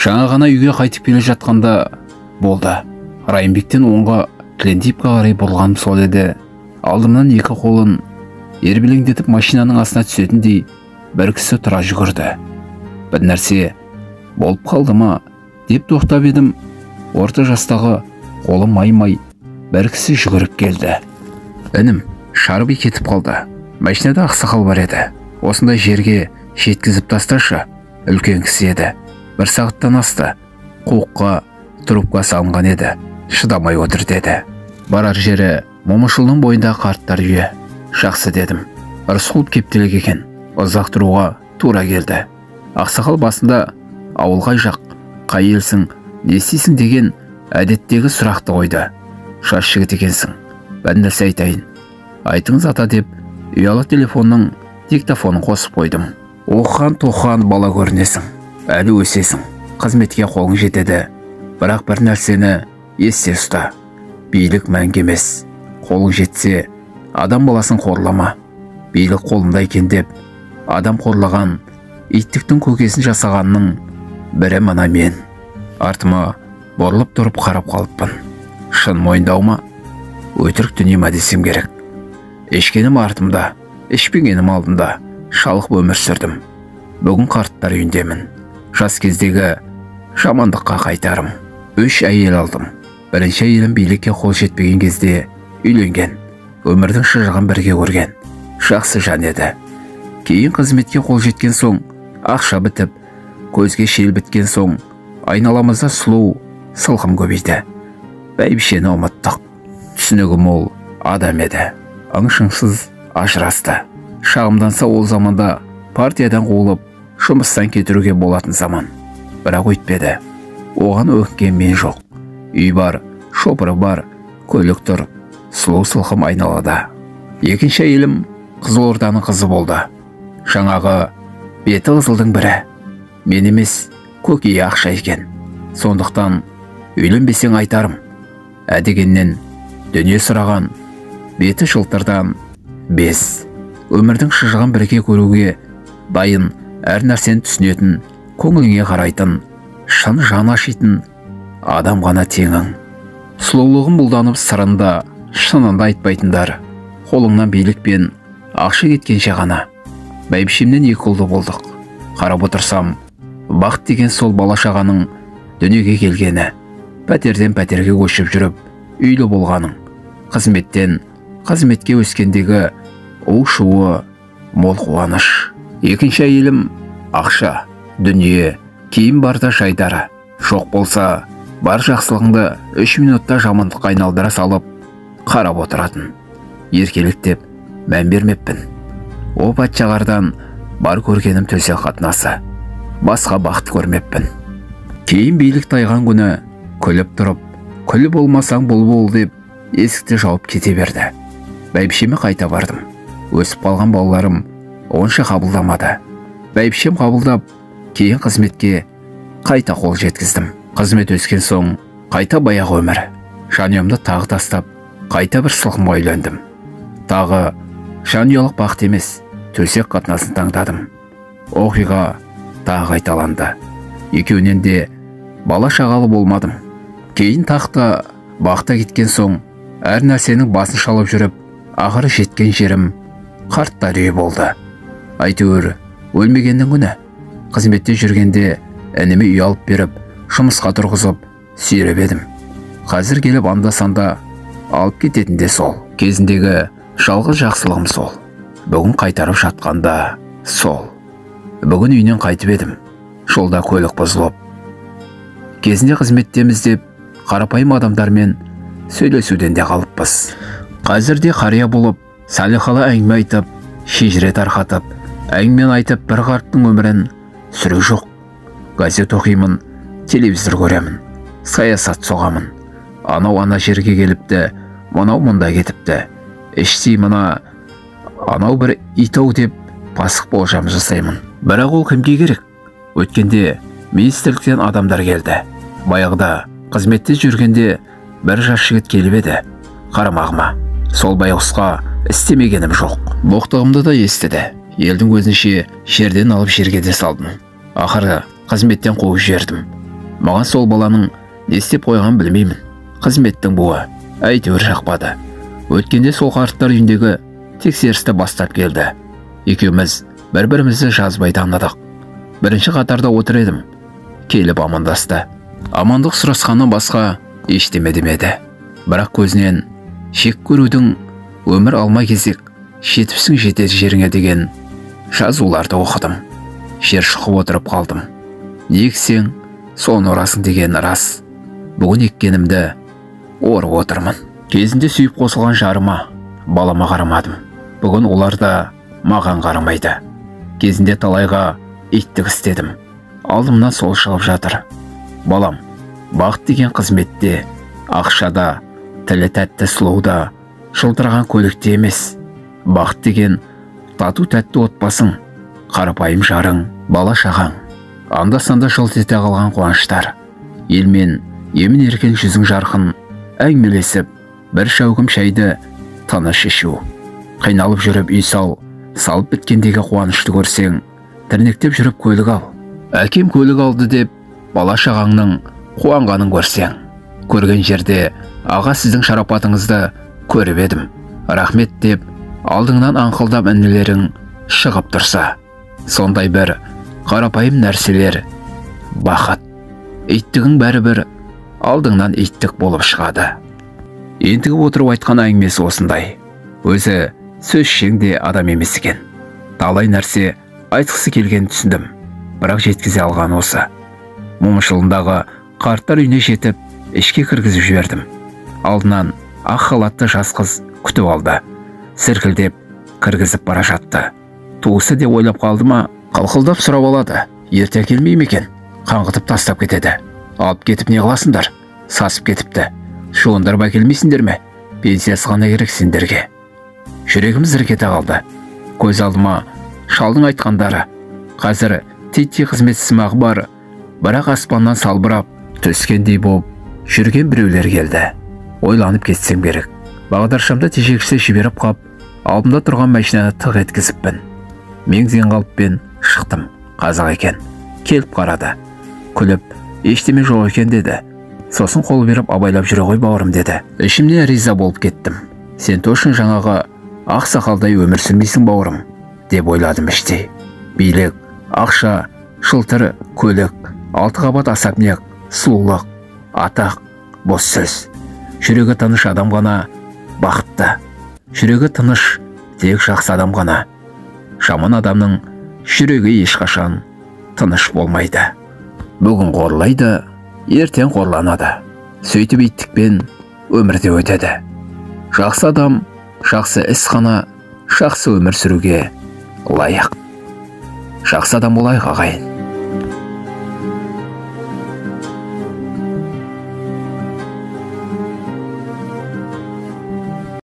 Жаңа ғана үйге қайтып келе жатқанда болды. Райымбектен оңға Тілендиевке қарай бұрылғаным сол еді. Алдымнан екі қолын ербелеңдетіп машинаның астына түсетіндей бір кісі тұра жүгірді. Бір нәрсе болып қалды ма деп тоқтап едім, орта жастағы қолы май-май бір кісі жүгіріп келді. Інім, Шарби кетіп қалды. Машинада ақсақал бар еді. Осындай жерге жеткізіп тасташы. Үлкен кісі еді. Бір сағаттан асты. Қуыққа трубка салынған еді. Шыдамай отыр деді. Барар жері Момышұлының бойындағы қарттар үйі. Жақсы дедім. Рысқұлов кептелек екен. Ұзақ тұруға тура келді. Ақсақал басында ауыл қай жақ, қай елсің, не істейсің деген әдеттегі сұрақты қойды. Жас жігіт екенсің. Бір нәрсе айтайын. Айтыңыз ата деп ұялы телефонның диктофонын қосып қойдым. Оқыған тоқыған бала көрінесің. Әлі өсесің. Қызметке қолың жетеді. Бірақ бір нәрсені есте ұста. Билік мәңгі емес. Қолың жетсе, адам баласын қорлама. Билік қолымда екен деп, адам қорлаған, иттіктің көкесін жасағанның бірі мына мен. Артыма бұрылып тұрып қарап қалыппын. Шын мойындау ма? Өтірік дүние ма десем керек. Ішкенім артымда, ішпегенім алдында шалқып өмір сүрдім. Бүгін қарттар үйіндемін. Жас кездегі жамандыққа қайтарым. 3 әйел алдым. Бірінші әйелім билікке қол жетпеген кезде үйленген. Өмірдің шыжығын бірге көрген. Жақсы жан еді. Кейін қызметке қол жеткен соң, ақша бітіп, көзге шел біткен соң, айналамызда сұлу сылқым көбейді. Бәйбішені ұмыттық. Түсінігі мол адам еді. Ың-шыңсыз ажырасты. Шағымданса ол заманда партиядан қуылып, жұмыстан кетіруге болатын заман. Бірақ өйтпеді. Оған өкінген мен жоқ. Үй бар, шопыры бар, көлік тұр, сұлу сылқым айналада. Екінші әйелім Қызылорданың қызы болды. Жаңағы беті қызылдың бірі. Мен емес, көкейі ақша екен. Сондықтан үйленбесең айтарым. Әдегеннен дүние сұраған, беті жылтырдан без. Өмірдің шыжығын бірге көруге дайын, әр нәрсені түсінетін, көңіліңе қарайтын, шын жан ашитын адам ғана теңің. Сұлулығын бұлданып сырында, шынында айтпайтындар, қолыңнан билік пен ақша кеткенше ғана. Бәйбішемнен екі ұлды болдық. Қарап отырсам, бақыт деген сол бала-шағаның дүниеге келгені, пәтерден пәтерге көшіп жүріп, үйлі болғаның, қызметтен қызметке өскендегі у-шуы мол қуаныш. Екінші әйелім ақша, дүние, киім барда жайдары. Жоқ болса, бар жақсылығыңды 3 минутта жамандыққа айналдыра салып, қарап отыратын. Еркелік деп мән бермеппін. О патшағардан бар көргенім төсек қатынасы. Басқа бақыт көрмеппін. Кейін билік тайған күні күліп тұрып, күл болмасаң бұл бол деп есікті жауып кете берді. Бәйбішеме қайта бардым. Өсіп қалған балаларым онша қабылдамады. Бәйбішем қабылдап, кейін қызметке қайта қол жеткіздім. Қызмет өскен соң қайта баяғы өмір. Жанұямды тағы тастап, қайта бір сылқымға үйлендім. Тағы жанұялық бақыт емес, төсек қатынасын таңдадым. Оқиға тағы қайталанды. Екеуінен де бала шағалы болмадым. Кейін тақта бақта кеткен соң әр нәрсенің басын шалып жүріп, ақыры жеткен жерім қарттар үйі болды. Әйтеуір өлмегеннің күні. Қызметте жүргенде ініме үй алып беріп, жұмысқа тұрғызып, сүйреп едім. Қазір келіп анда-санда алып кететін де сол. Кезіндегі жалғыз жақсылығым сол. Бүгін қайтарып жатқанда сол. Бүгін үйінен қайтып едім. Жолда көлік бұзылып. Кезінде қызметтеміз деп қарапайым адамдармен сөйлесуден де қалыппыз. Қазір де қария болып, салиқалы әңгіме айтып, шежіре тарқатып, әңгімені айтып бір қарттың өмірін сүру жоқ. Газет оқимын, телевизор көремін, саясат соғамын. Анау ана жерге келіпті, мынау мұнда кетіпті. Іштей мына анау бір итау деп пасық болжам жасаймын. Бірақ ол кімге керек? Өткенде министрліктен адамдар келді. Баяғыда қызметте жүргенде бір жас жігіт келіп еді қарамағыма. Сол байғұсқа істемегенім жоқ. Боқтығымды да естіді. Елдің көзінше жерден алып жерге де салдым. Ақыры қызметтен қуып жібердім. Маған сол баланың не істеп қойғанын білмеймін. Қызметтің буы әйтеуір жақпады. Өткенде сол қарттар үйіндегі тексерісті бастап келді. Екеуміз бір-бірімізді жазбай таныдық. Бірінші қатарда отыр едім. Келіп амандасты. Амандық сұрасқаннан басқа ештеме демеді. Бірақ көзінен шек көрудің өмір алма кезек, жетіпсің жетер жеріңе деген жазуларды оқыдым. Жер шұқып отырып қалдым. Не ексең, соны орасың деген рас. Бүгін еккенімді орып отырмын. Кезінде сүйіп қосылған жарыма, балама қарамадым. Бүгін олар да маған қарамайды. Кезінде талайға иттік істедім. Алдымнан сол шығып жатыр. Балам, бақыт деген қызметте, ақшада, тілі тәтті сұлуда, жылтыраған көлікте емес. Бақыт деген тату тәтті отбасың, қарапайым жарың, бала шағаң. Анда-санда жылт ете қалған қуаныштар. Елмен емін еркін жүзің жарқын, әңгімелесіп, бір шәугім шайды тыныш ішу. Қиналып жүріп үй сал, салып біткендегі қуанышты көрсең, тірнектеп жүріп көлік ал. Әкем көлік алды деп бала шағаңның қуанғанын көрсең. Көрген жерде аға сіздің шарапатыңызды көріп едім, рахмет деп алдыңнан аңқылдап інілерің шығып тұрса. Сондай бір қарапайым нәрселер бақыт. Иттігің бәрібір алдыңнан иттік болып шығады. Ентігіп отырып айтқан әңгімесі осындай. Өзі сөзшең де адам емес екен. Талай нәрсе айтқысы келгенін түсіндім, бірақ жеткізе алған осы. Момышұлындағы қарттар үйіне жетіп, ішке кіргізіп жібердім. Алдынан ақ халатты жас қыз күтіп алды. Сіркілдеп кіргізіп бара жатты. Туысы деп ойлап қалды ма, қалқылдап сұрап алады. Ерте келмей ме екен? Қаңғытып тастап кетеді. Алып кетіп не қыласыңдар? Сасып кетіпті. Жуындырып әкелмейсіңдер ме? Пенсиясы ғана керек сендерге. Жүрегім зірк ете қалды. Көз алдыма шалдың айтқандары. Қазір титтей қызметсымағы бар, бірақ аспаннан салбырап түскендей болып жүрген біреулер келді. Ойланып кетсем керек. Бағдаршамда тежегішті жіберіп қап, алдымда тұрған машинаны тық еткізіппін. Мең-зең қалыппен шықтым. Қазақ екен. Келіп қарады. Күліп, ештеме жоқ екен деді. Сосын қол беріп абайлап жүре ғой бауырым деді. Ішімнен риза болып кеттім. Сен точно жаңағы ақ сақалдай өмір сүрмейсің бауырым деп ойладым іштей. Билік, ақша, жылтыр көлік, алты қабат особняк, сұлулық, атақ, бос сөз. Жүрегі тыныш адам ғана бақытты. Жүрегі тыныш тек жақсы адам ғана. Жаман адамның жүрегі ешқашан тыныш болмайды. Бүгін қорлайды, ертең қорланады. Сөйтіп иттікпен өмірде өтеді. Жақсы адам, жақсы іс қана жақсы өмір сүруге лайық. Жақсы адам болайық, ағайын.